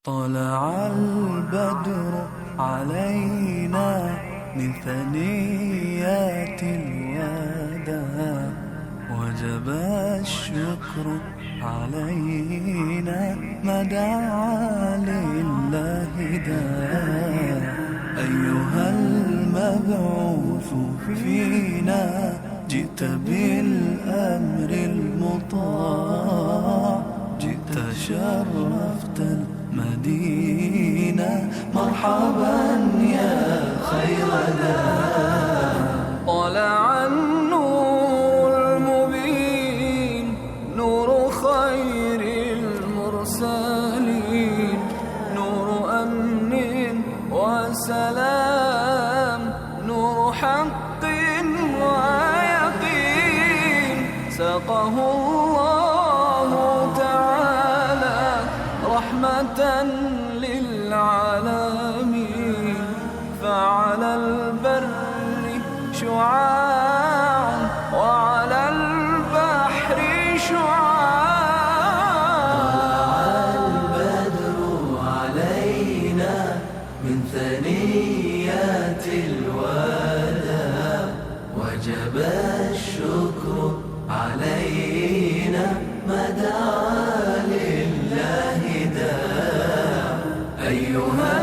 طلع البدر علينا من ثنيات الوداع، وجب الشكر علينا ما دعا لله داع. أيها المبعوث فينا جئت بالأمر المطاع، جئت شرفت المدينة، مرحبا يا خير داع. طلع النور المبين، نور خير المرسلين، نور أمن وسلام، نور حق ويقين، ساقه الله تعالى رحمة للعالمين، فعلى البر شعاع وعلى البحر شعاع. البدر علينا من ثنيات الوداع، وجب الشكر علينا ما دعا لله داع. أيها